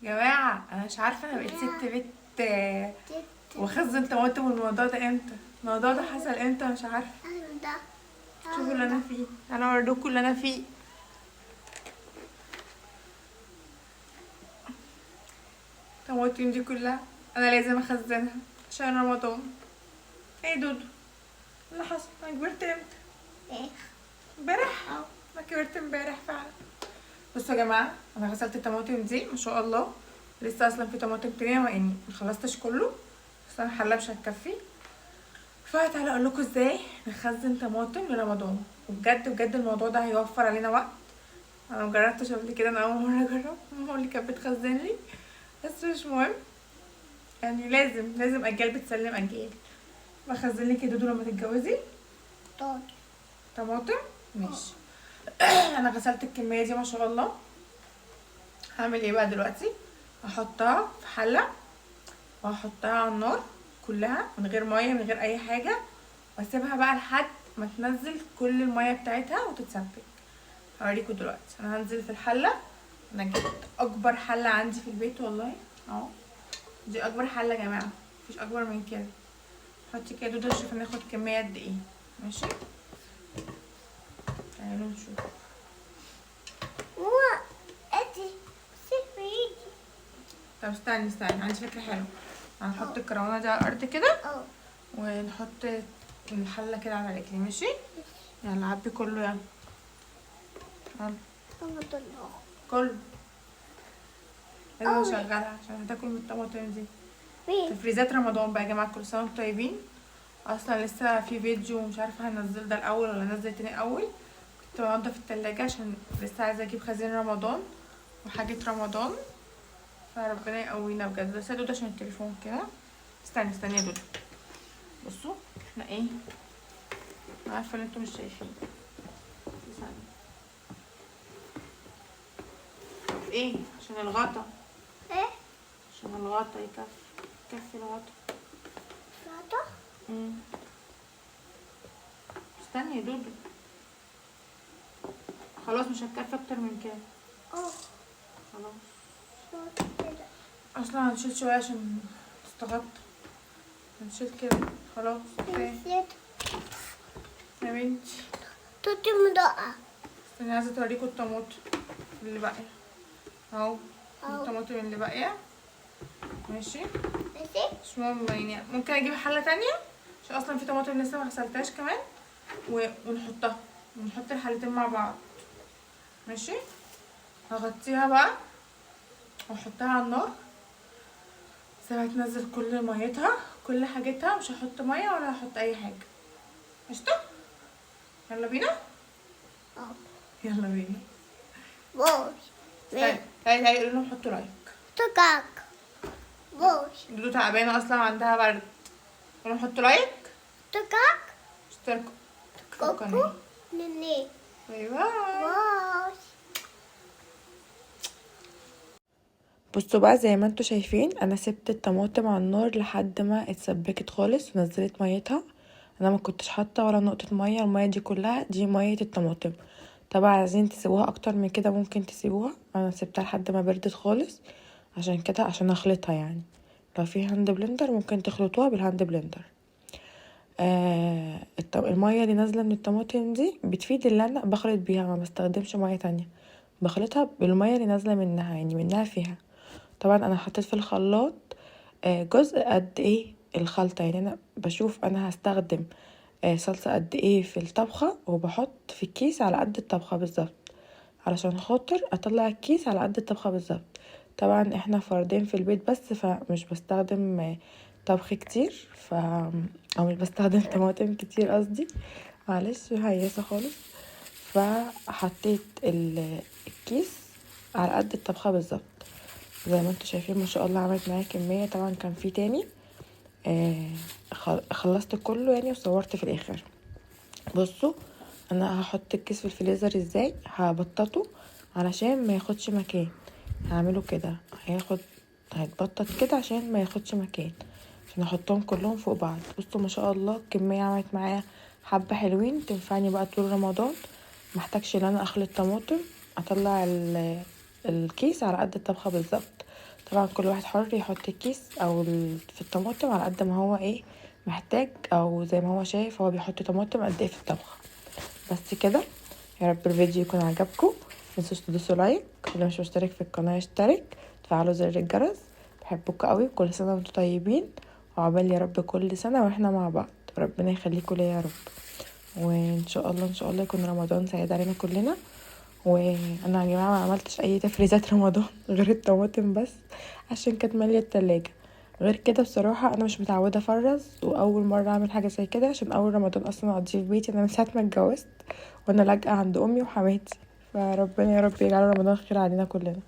جماعة انا مش عارفه انا بقيت ست بيت واخزن طماطم. والموضوع ده امتى؟ الموضوع ده حصل امتى؟ مش عارفه. شوفوا اللي انا فيه، انا اوريكم اللي انا فيه. الطماطم دي كلها انا لازم اخزنها عشان رمضان. ايه دودو اللي حصل؟ انا كبرت امتى؟ ايه امبارح؟ انا كبرت امبارح فعلا. بصوا يا جماعة، انا غسلت الطماطم دي ما شاء الله، لسه اصلا في طماطم تانية يعني ما خلصتش كله، بس انا الحلة مش هتكفي. فتعالوا اقول لكم ازاي نخزن طماطم لرمضان، وبجد بجد الموضوع ده هيوفر علينا وقت. انا مجربتش قبل كده، انا اول مرة اجرب، ماما اللي كانت بتخزن لي، بس مش مهم يعني، لازم اجيال بتسلم اجيال. بخزن لك يا دودو لما تتجوزي طماطم. ماشي. انا غسلت الكمية دي ما شاء الله. هعمل ايه بقى دلوقتي؟ هحطها في حله وهحطها على النار كلها من غير مية من غير اي حاجة، واسيبها بقى لحد ما تنزل كل المية بتاعتها وتتسبك. هوريكم دلوقتي. انا هنزل في الحلة، انا جبت اكبر حله عندي في البيت والله اهو، دي اكبر حله يا جماعة، مفيش اكبر من كده. حطي كده دودو شوف هناخد كمية قد ايه. ماشي تعالوا نشوف. طب استني استني، عندي فكرة حلوة. هنحط الكرونه دي على الارض كده ونحط الحلة كده على رجلي. ماشي يلا عبي كله، يلا يلا كله. لازم اشغلها عشان هتاكل من الطماطم دي. تفريزات رمضان بقى يا جماعة، كل سنة وانتم طيبين. اصلا لسه في فيديو مش عارفه هنزل ده الاول ولا انزل تاني الاول. كنت بنضف التلاجة عشان لسه عايزه اجيب خزين رمضان وحاجه رمضان، فربنا يقوينا بجد. بس يا دودو عشان التليفون كده. استني استني يا دودو. بصوا احنا ايه، عارفه ان انتوا مش شايفين. استني ايه عشان الغطا. ايه عشان الغطا يكفي، يكفي الغطا. غطا؟ استني يا دودو، خلاص مش هتكفي اكتر من كده. خلاص اصلا هنشيل شوية عشان تستغطى. هنشيل كده خلاص كفاية يا بنتي. توتي مدقه. استني عايزه اوريكم الطماطم اللي باقية اهو، الطماطم اللي باقية. ماشي ماشي، مش مهم يعني، ممكن اجيب حله تانية عشان اصلا في طماطم لسه ما غسلتهاش كمان، ونحطها، ونحط الحلتين مع بعض. ماشي هغطيها بقى واحطها على النار، سيبها تنزل كل ميتها كل حاجتها، مش هحط مية ولا هحط اي حاجة. قشطه يلا بينا. يلا بينا. باي. تعالي تعالي قولي لهم حطوا like. تكاك. باي. دودو تعبانة اصلا عندها برد. قولي لهم حطوا like. تكاك. اشتركوا في القناة. نني. bye bye. باي. بصوا بقى زي ما انتوا شايفين انا سبت الطماطم على النار لحد ما اتسبكت خالص ونزلت ميتها. انا ما كنتش حاطه ولا نقطة مية، المية دي كلها دي مية الطماطم. طبعا عايزين تسيبوها اكتر من كده ممكن تسيبوها، انا سبتها لحد ما بردت خالص عشان كده، عشان اخلطها يعني. لو في hand blender ممكن تخلطوها بال hand blender. المية اللي نازله من الطماطم دي بتفيد اللي انا بخلط بيها، ما بستخدمش مية تانية، بخلطها بالمية اللي نازله منها يعني منها فيها. طبعا انا حطيت في الخلاط جزء قد ايه الخلطة، يعني انا بشوف انا هستخدم صلصه قد ايه في الطبخة، وبحط في الكيس على قد الطبخة بالظبط، علشان خاطر اطلع الكيس على قد الطبخة بالظبط. طبعا احنا فردين في البيت بس، فمش بستخدم طبخ كتير، او مش بستخدم طماطم كتير قصدي، معلش هيصه خالص. فحطيت الكيس على قد الطبخة بالظبط زي ما انتوا شايفين ما شاء الله عملت معايا كمية. طبعا كان في تاني، خلصت كله يعني وصورت في الاخر. بصوا انا هحط الكيس في الفريزر ازاي، هبططه علشان ما ياخدش مكان، هعمله كده هيتبطط كده عشان ما ياخدش مكان، عشان احطهم كلهم فوق بعض. بصوا ما شاء الله الكمية عملت معايا حبه حلوين، تنفعني بقى طول رمضان، محتاجش ان انا اخلط طماطم، اطلع الكيس على قد الطبخة بالظبط. طبعا كل واحد حر يحط الكيس او في الطماطم على قد ما هو ايه محتاج، او زي ما هو شايف هو بيحط طماطم قد ايه في الطبخة. بس كده، يا رب الفيديو يكون عجبكم. متنسوش تدوسوا like، واللي مش مشترك في القناة يشترك، تفعلوا زر الجرس. بحبكم قوي، كل سنة وانتم طيبين، وعقبال يا رب كل سنة واحنا مع بعض. ربنا يخليكم ليا يا رب، وان شاء الله ان شاء الله يكون رمضان سعيد علينا كلنا. وانا يا جماعة ما عملتش اي تفريزات رمضان غير الطماطم بس عشان كانت ماليه التلاجة. غير كده بصراحة انا مش متعوده افرز، واول مرة اعمل حاجة زي كده عشان اول رمضان اصلا اقضيه في بيتي. انا من ساعة ما اتجوزت وانا لاجئه عند امي وحماتي، فربنا يا رب يجعل رمضان خير علينا كلنا.